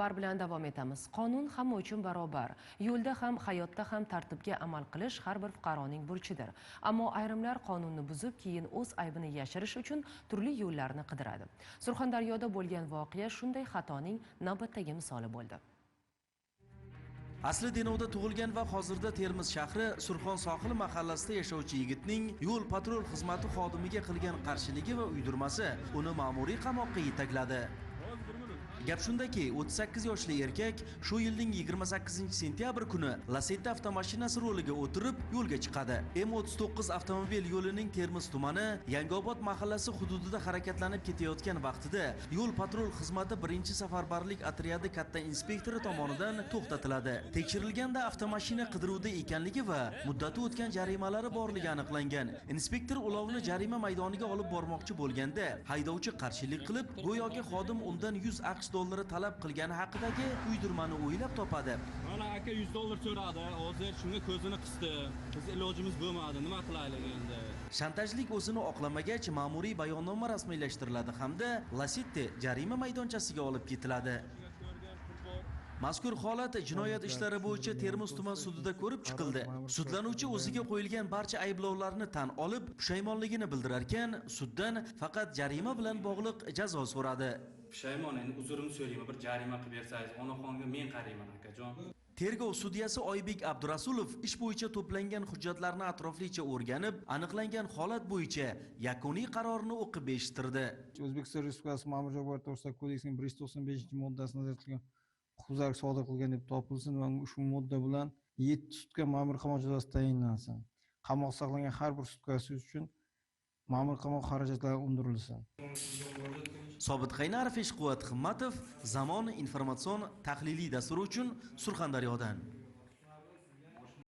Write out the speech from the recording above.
Xabar bilan davom etamiz. Qonun hamma uchun barobar. Yo'lda ham, hayotda ham tartibga amal qilish har bir fuqaroning burchidir. Ammo ayrimlar qonunni buzib, keyin o'z aybini yashirish uchun turli yo'llarni qidiradi. Surxondaryoda bo'lgan voqea shunday xatoning navbatdagi misoli bo'ldi. Asli Denovda tug'ilgan va hozirda Termiz shahri Surxon sohili mahallasida yashovchi yigitning yo'l patrul xizmati xodimiga qilgan qarshiligi va uydirmasi uni ma'muriy qamoqqa yetakladi. Gap shundaki, 38 yoshli erkak shu yilning 28 sentyabr kuni Lacetti avtomashinasi ruliga o'tirib yo'lga chiqadi. M39 avtomobil yo'lining Termiz tumani Yangiobod mahallasi hududida harakatlanib ketayotgan vaqtida yo'l patrul xizmati 1-safarbarlik otryadi katta inspektori tomonidan to'xtatiladi. Tekshirilganda avtomashina qidiruvda ekanligi va muddati o'tgan jarimalari borligi aniqlangan. Inspektor ulovni jarima maydoniga olib bormoqchi bo'lganda haydovchi qarshilik qilib, go'yoki xodim undan 100 AQSh dollari talab qilgani haqidagi uydirmani o'ylab topadi. Mana aka 100 dollar so'radi. Hozir shunga ko'zini qisdi. Biz ilojimiz bo'lmadi. Nima qilaylik endi? Shantajlik o'zini oqlamagach, ma'muriy bayonnoma rasmiylashtiriladi hamda Lacetti jarima maydonchasiga olib ketiladi. Mazkur holat jinoyat ishlari bo'yicha Termiz tuman sudida ko'rib chiqildi. Sudlanuvchi o'ziga qo'yilgan barcha ayblovlarni tan olib, pushaymonligini bildirarkan, suddan faqat jarima bilan bog'liq jazo so'radi. Pushaymon, endi uzrimni so'rayman, bir jarima qilib bersangiz, onaxonga men qarayman, akajon. Tergov sudyasi Oybek Abdurasulov ish bo'yicha to'plangan hujjatlarni atroflicha o'rganib, aniqlangan holat bo'yicha yakuniy qarorni o'qib eshittirdi. O'zbekiston Respublikasi Ma'muriy javobgarlik to'g'risidagi kodeksining 195-moddasida nazarda tutilgan huquqbuzarlik sodir qilgan deb topilsin va ushbu modda bilan 7 sutka ma'muriy qamoq jazosi tayinlansin. Qamoq saqlangan har bir sutkasi uchun ma'muriy qamoq xarajatlari undirilsin. Sobit Qaynarov, Eshquvvat Himmatov, Zamon informatsion tahliliy dasturi uchun Surxondaryodan.